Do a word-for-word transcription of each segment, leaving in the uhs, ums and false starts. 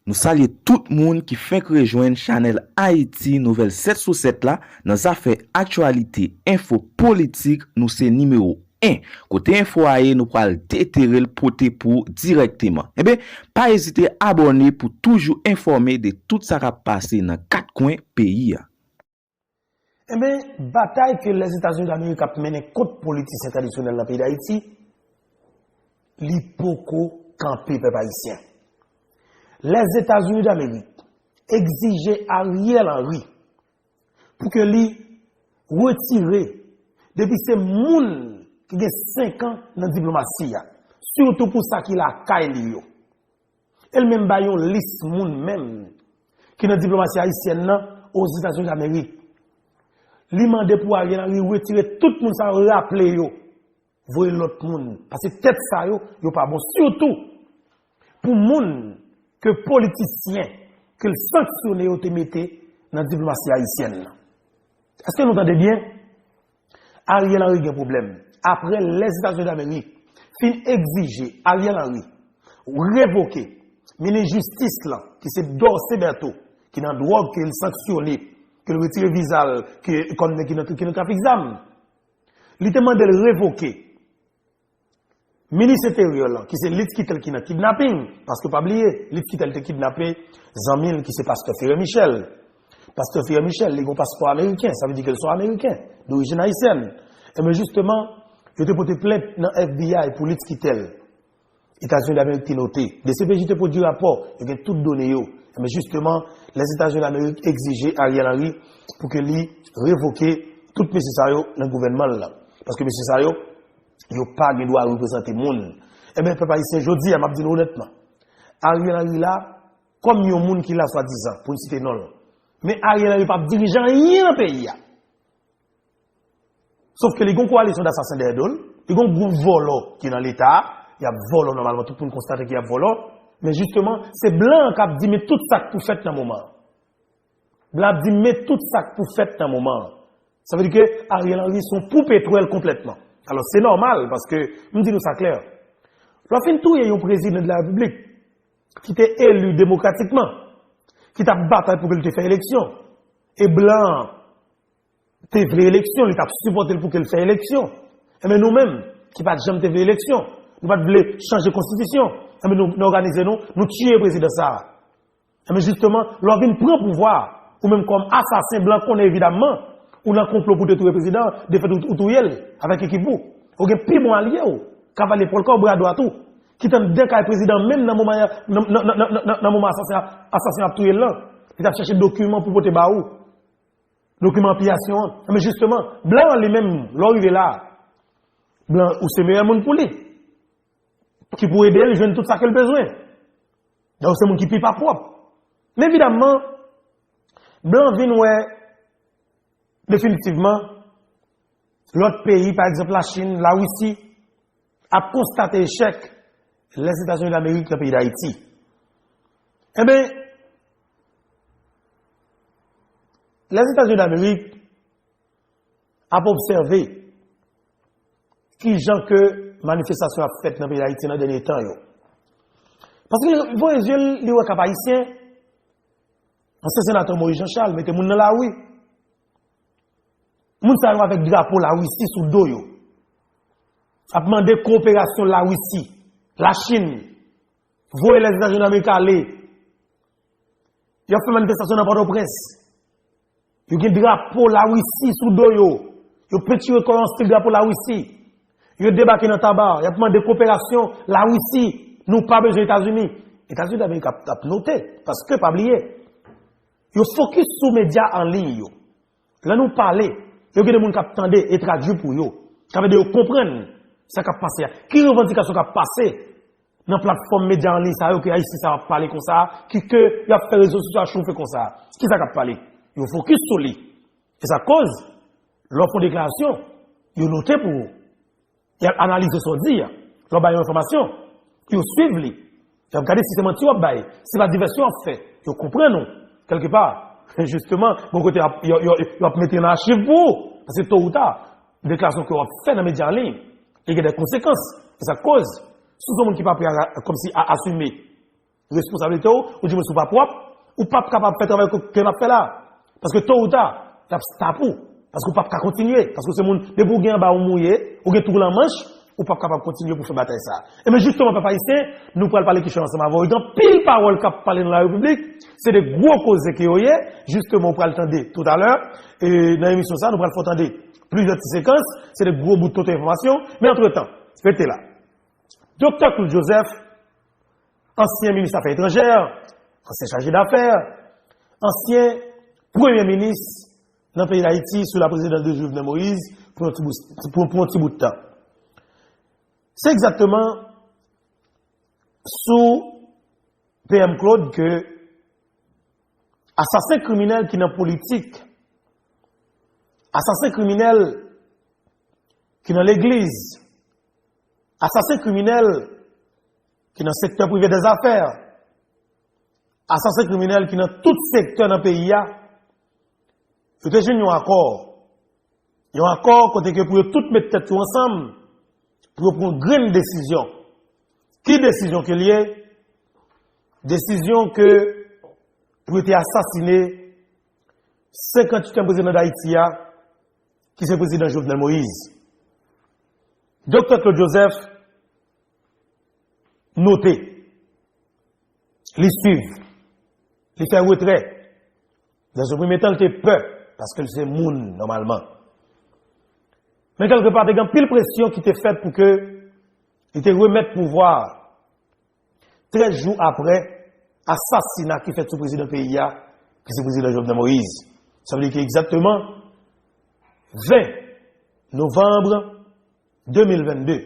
Nou salye tout moun ki fenk rejwenn chanèl Ayiti Nouvèl sèt sou sèt la nan zafè aktyalite, enfo, politik, nou se nimewo en. Kote enfo a ye, nou pral detere l pote pou w dirèkteman. Enben, pa ezite abòne pou toujou enfòme de tout sa k ap pase nan kat kwen peyi a. Enben, batay ke Lèzetazini Damerik ap mennen kont politisyen tradisyonèl nan peyi Dayiti, li poko kanpe, pèp ayisyen. Lèzetazini Damerik egzije Ariel Henry pou ke li retire depi se moun ki gen senk an nan diplomasi a, sitou pou sa ki lakay li yo. E l menm bay yon lis moun menm ki nan diplomasi ayisyèn nan Ozetazini Damerik. Li mande pou Ariel Henry retire tout moun sa yo, raple yo, voye lòt moun. Paske tèt sa yo, yo pa bon. Sitou pou moun ke politisyen ke l sanksyone yo te mete nan diplomasi ayisyèn nan. Èske nou tande byen? Ariel Henry gen pwoblèm. Apre Lèzetazini Damerik fin egzije Ariel Henry revoke minis jistis lan, ki se Dorcé Bertho, ki nan dwòg, ke l sanksyone, ke l retire viza l, ke kòm nèg ki nan, ki nan trafik zam. Li te mande l revoke minis enteryè lan, ki se Litz Quitel ki nan kidnaping, paske pa bliye, Litz Quitel te kidnape zanmi l ki se pastè Ferre Michel. Pastè Ferre Michel, li gen yon paspò ameriken, sa vle di ke l se yon ameriken, dorijin ayisyèn. Ebyen, jisteman, yo te pote plent nan F B I pou Litz Quitel. Etazini Damerik te note. D C P J te pwodui rapò, yo gen tout done yo. Ebyen, jisteman, Lèzetazini Damerik egzije Ariel Henry pou ke li revoke tout mesye sa yo nan gouvènman l lan. Paske mesye sa yo, yo pa gen dwa reprezante moun. Ebyen, pèp ayisyen, jodi a, m ap di nou onètman, Ariel Henry la, kòm yon moun ki la swadizan, pou n site non l. Men Ariel Henry p ap dirije anyen nan peyi a. Sof ke li gen yon kowalisyon dasasen dèyè do l, li gen yon gwoup vòlò ki nan Leta a, y ap vòlò nòmalman, tout moun konstate ke y ap vòlò. Men jisteman, se blan an k ap di, men tout sa k pou fèt nan moman an. Blan ap di, men tout sa k pou fèt nan moman an. Sa vle di ke Ariel Henry se yon poupe twèl konplètman. Alò, se nòmal, paske, m di nou sa klè, lè w fin touye yon prezidan de la repiblik ki te eli demokratikman, ki t ap batay pou ke l te fè eleksyon, e blan an te vle eleksyon, li t ap sipòte l pou ke l fè eleksyon. Enben, nou menm, ki pa t janm te vle eleksyon, nou pa t vle chanje konstitisyon, enben, nou, nou òganize nou, nou tiye prezidan sa a. Enben, jisteman, lè w vin pran pouvwa a, ou menm kòm asasen, blan konnen evidamman, ou nan konplo pou te touye prezidan an, defèt ou, ou touye l avèk ekip ou. Ou gen pi bon alye w, kavalye Paul Corbray a dwat ou, ki t anndan kay prezidan an menm nan moman, nan, nan moman asasen an, asasen an ap touye l lan. Li t ap chèche dokiman pou pote ba ou. Dokiman piyasyon an. Men jisteman, blan an li menm, lè w rive la, blan, ou se meyè moun pou li, ki pou ede l jwenn tout sa ke l bezwen. Donk, se moun ki pi pa pwòp. Men evidamman, blan vin wè definitivman, lòt peyi, pa egzanp, Lachin, Larisi, ap konstate echèk Lèzetazini Damerik nan peyi Dayiti. Enben, Lèzetazini Damerik ap obsève kijan ke manifestasyon ap fèt nan peyi Dayiti nan dènye tan yo. Paske li voye zye l, li wè Kap Ayisyen, ansyen senatè Moïse Jean Charles mete moun nan lari. Moun sa yo avèk drapo Larisi sou do yo ap mande kowoperasyon Larisi, Lachin, voye Lèzetazini Damerik ale. Y ap fè manifestasyon nan Pòtoprens. Yo gen drapo Larisi sou do yo. Yo pentire kò yo an stil drapo Larisi. Yo debake nan Taba. Y ap mande koperasyon Larisi. Nou pa bezwen Etazini. Etazini Damerik ap, ap note. Paske, pa bliye, yo fokis sou medya an liy yo. Lè nou pale, yo gen de moun k ap tande e tradui pou yo. Sa vle di yo konprann sa k ap pase a. Ki revandikasyon k ap pase nan platfòm medya an liy sa yo ke Ayisyen sa yo ap pale konsa, ki ke y ap fè rezo sosyo a chofe konsa? Kisa k ap pale? Yo fokis sou li. E sa koz, lè w fè yon deklarasyon, yo note pou ou. Y ap analize sa w di a. Lè w bay yon enfòmasyon, yo swiv li. Y ap gade si se manti w ap bay, si se pa divèsyon w ap fè. Yo konprann ou, kèlkepa. Jisteman, bon kote, y ap, yo, yo, yo ap mete nan achiv pou ou. Paske to ou ta, deklarasyon ke w ap fè nan medya an liy, li gen de konsekans. E sa koz, si w se yon moun ki pa prè a, kòmsi a asime, responsablite w, ou di mwen si w pa pwòp, ou p ap kapab fè travay ke, ke n ap fè la. Paske to ou ta, y ap stop ou. Paske ou p ap ka kontinye. Paske w se moun, depi w gen anba w mouye, ou gen twou nan manch, ou p ap kapab kontinye pou fè batay sa. Ebyen, jisteman, pèp ayisyen, nou pral pale kesyon ansanm avè w. Gen anpil pawòl k ap pale nan larepiblik, se de gwo koze ke yo ye. Jisteman, ou pral tande toutalè, e, nan emisyon sa, nou pral fè w tande plizyè ti sekans, se de gwo bout tonton enfòmasyon. Men antretan, rete la. Doktè Claude Joseph, ansyen minis afè etranjè, ansyen chaje dafè, ansyen premye minis nan peyi Dayiti sou la prezidans de Jovenel Moïse pou yon ti bout, pou, pou yon ti bout tan. Se egzakteman sou P M Claude ke asasen kriminèl ki nan politik, asasen kriminèl ki nan legliz, asasen kriminèl ki nan sektè prive dèzafè, asasen kriminèl ki nan tout sektè nan peyi a, yo te jwenn yon akò. Yon akò kote ke pou yo tout met tèt yo ansanm, pou yo pran yon grenn desizyon. Ki desizyon ke l ye? Desizyon ke pou yo te asasine senkantuityèm prezidan Dayiti a, ki se prezidan Jovenel Moïse. Doktè Claude Joseph note, li swiv, li fè retrè. Nan yon premye tan, li te pè, paske li se moun, nòmalman. Men kèlkepa, te gen anpil presyon ki te fèt pou ke li te remèt pouvwa a. Trèz jou apre asasina ki fèt sou prezidan peyi a, ki se prezidan Jovenel Moïse. Sa vle di ke egzakteman ven novanm de mil vennde.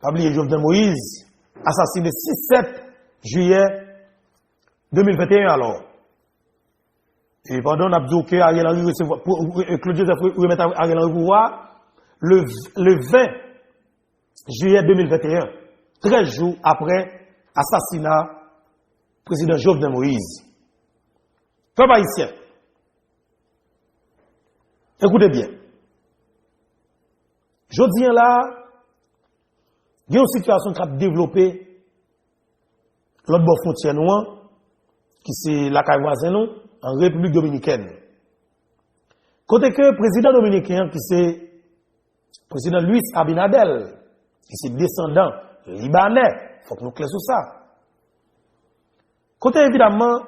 Pa bliye Jovenel Moïse asasine sis sèt jiyè de mil venteyen alò. E pandan n ap di w ke Ariel Henry resevwa, pou, e, Claude Joseph re-, remèt Ariel Henry pouvwa, le, le ven jiyè de mil venteyen, trèz jou apre asasina prezidan Jovenel Moïse. Pèp ayisyen, ekoute byen. Jodi a la, gen yon sitiyasyon k ap devlope lòt bò fwontyè nou an, ki se lakay vwazen nou, an Repiblik Dominikèn. Kote ke prezidan dominiken an, ki se prezidan Luis Abinader, ki se desandan libanè, fòk nou klè sou sa. Kote evidaman,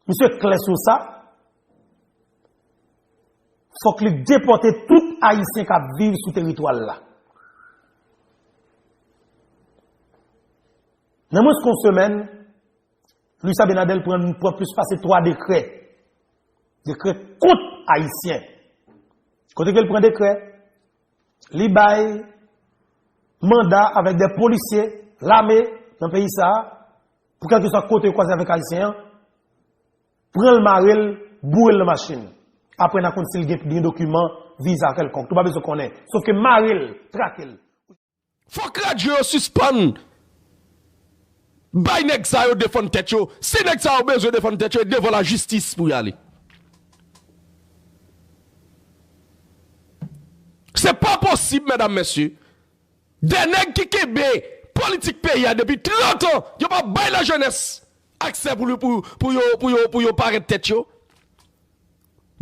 misye klè sou sa, fòk li depòte tout Ayisyen k ap viv sou teritwa l la. Nan mwens ke yon semèn, Luis Abinader pran, pran plis pase twa dekrè. Dekrè kont Ayisyen. Kote ke l pran dekrè? Li bay manda avèk de polisye, lame nan peyi sa a, pou kèlkeswa kote yo kwaze avèk Ayisyen an, pran l, mare l, boure l nan machin. Apre n a konn si l gen, gen dokiman, viza kèlkonk. Nou pa bezwen konnen. Sòf ke mare l, trake l. Fòk radyo yo sispann bay nèg sa yo defann tèt yo. Si nèg sa yo bezwen defann tèt yo, e devan lajistis pou y ale. Se pa posib, medam, mesye. De nèg ki kenbe politik peyi a depi trant an, yo pa bay lajenès aksè pou, pou, pou yo, pou yo, pou yo parèt tèt yo.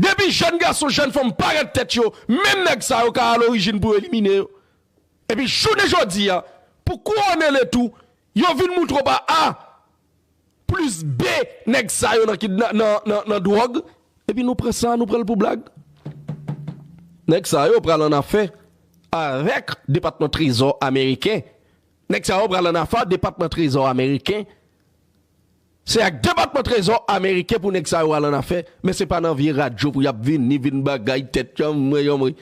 Depi jèn gason, jèn fanm parèt tèt yo, menm nèg sa yo ka alorijin pou elimine yo. Epi jounen jodi a, pou kouwonnen letou, yo vin moutre w pa A, plis B nèg sa yo nan, nan, nan, nan, nan dwòg, epi nou pran sa, nou pran l pou blag. Nèg sa yo pral annafè avèk Depatman Trezò ameriken. Nèg sa yo pral annafè Depatman Trezò ameriken. Se ak Depatman Trezò ameriken pou nèg sa yo al annafè, men se pa nan vye radyo pou y ap vini, vin bagay tèt yanmwe, yanmwe.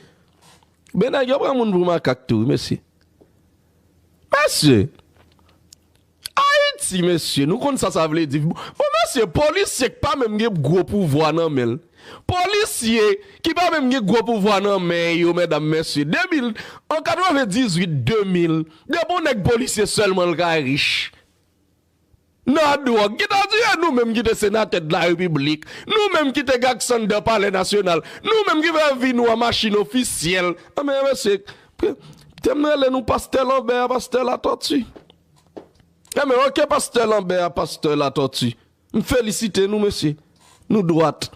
Men nèg yo pran moun pou makak tou, wi, mesye. Mesye, Ayiti, mesye, nou konn sa sa vle di. Bon, mesye, polisye k pa menm gen gwo pouvwa nan men l. Polisye ki pa menm gen gwo pouvwa nan men yo, medam, mesye. De mil, an katrevendizuit, de mil, depi yon nèg polisye sèlman l ka rich. Nan dwòg, ki ta di, e nou menm ki te senatè de la repiblik, nou menm ki te gen Alexander Palè Nasyonal, nou menm ki fè vi nou an machin ofisyèl. Anben, mesye, te m rele nou pastè Lanbè a, pastè Latòti. Enben, oke, pastè Lanbè a, pastè Latòti. M felisite nou, mesye. Nou dwat.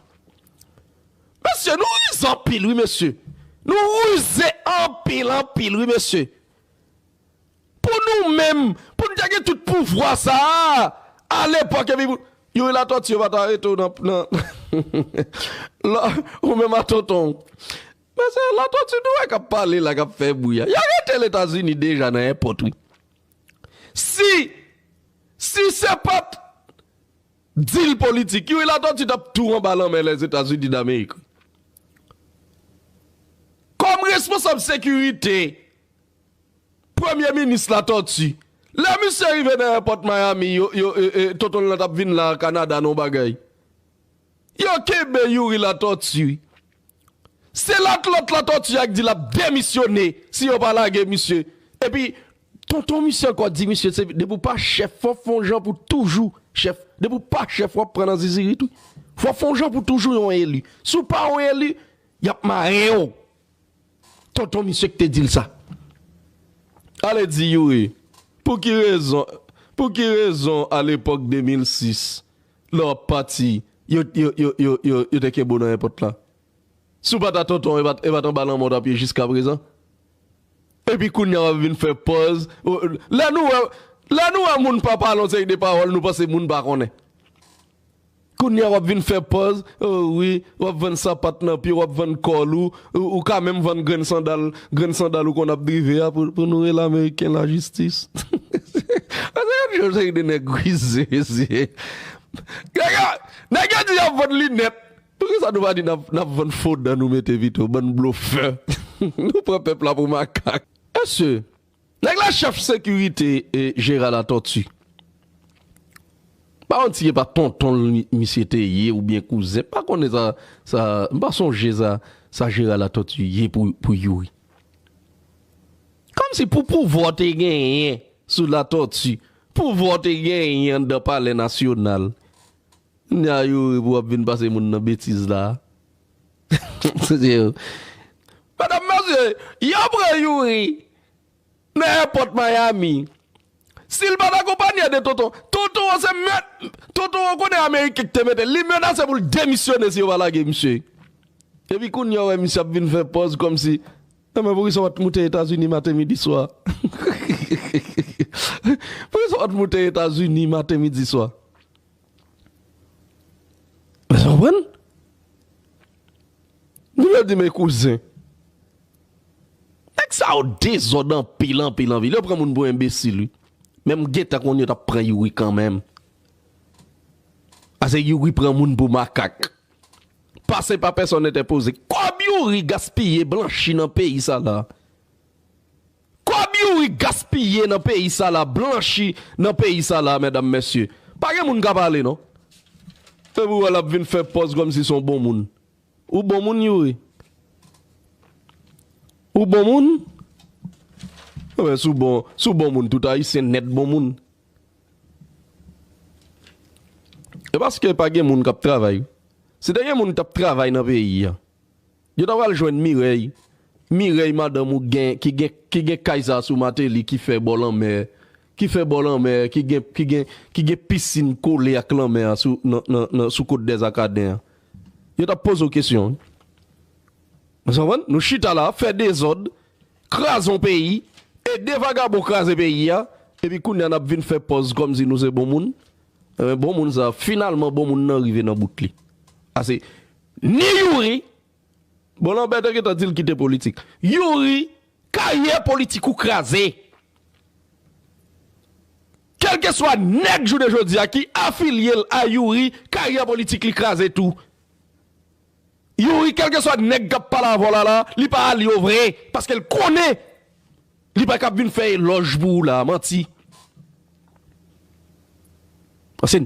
Mesye, nou rize anpil, wi, mesye. Nou rize anpil, anpil, wi, mesye. Pou nou menm, pou n te gen tout pouvwa sa a, alepòk, epi pou, Youri Latòti, yo pa t arete w nan, nan, la, ou menm a tonton w. Mesye, Latòti, nou wè k ap pale la, k ap fè bri a. Y arete l Etazini deja nan èpòt, wi. Si, si se pa t dil politik, Youri Latòti t ap tou anba lanmè Lèzetazini Damerik. Kòm responsab sekirite, Premye Minis Latòti, lè misye rive nan èpòt Miami, yo, yo, e, e, tonton l lan t ap vin la Kanada nan yon bagay. Yo kenbe Youri Latòti, wi. Se lat, lòt Latòti a k di l ap demisyone si yo pa lage misye. Epi, tonton misye ankò di misye, se, depi w pa chèf, fò w fè yon jan pou toujou chèf. Depi w pa chèf, w ap pran nan zizirit, wi. Fò w fè yon jan pou toujou yon eli. Si w pa yon eli, y ap mare w. Tonton misye ki te di l sa. Ale di Youri, pou ki rezon, pou ki rezon alepòk de mil sis, lè w ap pati, yo, yo, yo, yo, yo, yo te kenbe w nan èpòt la? Si w pa t a tonton, e pa t, e pa t anba lanmè w t ap ye jiskaprezan? Epi kounye a w ap vin fè pòz. Lè nou wè, lè nou wè moun pa pale yon seri de pawòl, nou panse moun pa konnen. Kounye a w ap vin fè pòz, o wi, w ap vann sapat nan pye, w ap vann kòl ou, ou, ou ka menm vann grenn sandal, grenn sandal ou konn ap drive a pou, pou nou rele Ameriken lajistis. Paske yon seri de nèg gwize, mesye. Nèg yo, nèg yo di y ap vann linèt. Poukisa nou pa di n ap, n ap vann fo dan nou mete pito, bann blofè? Nou pran pèp la pou makak. Mesye, nèg la chèf sekirite e Jera Latòti. Pa konn si e pa tonton l mi-, misye te ye oubyen kouzen. Pa konnen sa, sa, m pa sonje sa, sa Jera Latòti ye pou, pou Youri. Kòmsi pou pouvwa w te genyen sou Latòti, pouvwa w te genyen anndan Palè Nasyonal. Kounye a Youri pou w ap vin pase moun nan betiz la. Medam, mesye, yo pran Youri nan èpòt Miami. Si l pa t akonpanye de tonton, tonton an se mèt, tonton an konnen Ameriken ki te mete l. Li menase pou l demisyone si yo pa lage misye. Epi kounye a w wè misye ap vin fè pòz kòmsi, enben, poukisa w pa t moute Etazini maten, midi, swa? Poukisa w pa t moute Etazini maten, midi, swa? Ou konprann? Li vle di, men kouzen. Nèg sa yo dezòd anpil, anpil, anpil. Yo pran moun pou enbesil, wi. Men m gentan konn yo t ap pran Youri kanmenm. Ase Youri pran moun pou makak. Pase pa pèsòn entèpoze. Kòb Youri gaspiye, blanchi nan peyi sa la. Kòb Youri gaspiye nan peyi sa la, blanchi nan peyi sa la, medam, mesye. Pa gen moun ka pale, non. Epi w wè l ap vin fè pòz kòmsi se yon bon moun. Ou bon moun, Youri? Ou bon moun? Enben, si w bon, si w bon moun, tout Ayisyen nèt bon moun. E paske pa gen moun k ap travay. Si te gen moun k t ap travay nan peyi a, yo ta pral jwenn Mirèy. Mirèy, madanm ou gen, ki gen, ki gen kay sa a sou Mateli, ki fè bò lanmè, ki fè bò lanmè, ki gen, ki gen, ki gen pisin kole ak lanmè a sou, nan, nan, nan, sou Côte des Arcadins an. Yo t ap poze w kesyon, wi. Ou konprann? Nou chita la, fè dezòd, kraze yon peyi, ede vagabon kraze peyi a, epi kounye a n ap vin fè pòz kòmsi nou se bon moun. Enben, bon moun sa, finalman, bon moun nan rive nan bout li. Ase, ni Youri, bon, Lanbè te gentan di l kite politik. Youri, karyè politik ou kraze. Kèlkeswa nèg jounen jodi a ki afilye l a Youri, karyè politik li kraze tou. Youri, kèlkeswa nèg k ap pale avè w la, la, li pa al yo vre, paske l konnen li pa kab vin fè elòj pou ou la, manti. Paske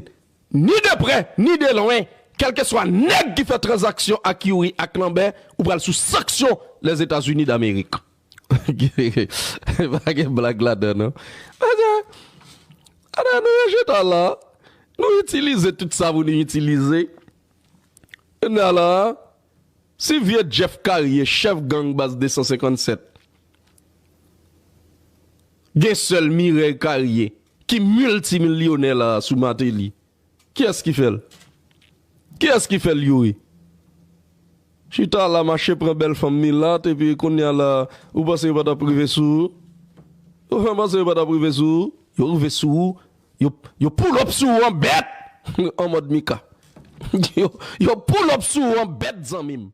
ni de prè, ni de lwen, kèlkeswa nèg ki fè tranzaksyon ak Youri, ak Lanbè, ou pral sou sanksyon Lèzetazini Damerik. Pa gen blag ladan, non. Atè, atè, nou rejte la. Nou itilize tout sa pou nou itilize. Kounye a la, si vye Jeff Carrier, chèf gang baz de san senkann sèt, gen sèl Mireille Carrier, ki miltimilyonè la sou Martelly? Kiyès ki fè l? Kiyès ki fè l, Youri? Chita la, mache pran bèl fanm Milat, epi kounye a la, ou panse yo pa t ap rive sou ou? Ou fè panse yo pa t ap rive sou ou? Yo rive sou ou, yo, yo pull up sou ou an bèt, an mòd Mika. Yo, yo pull up sou ou an bèt, zanmi m.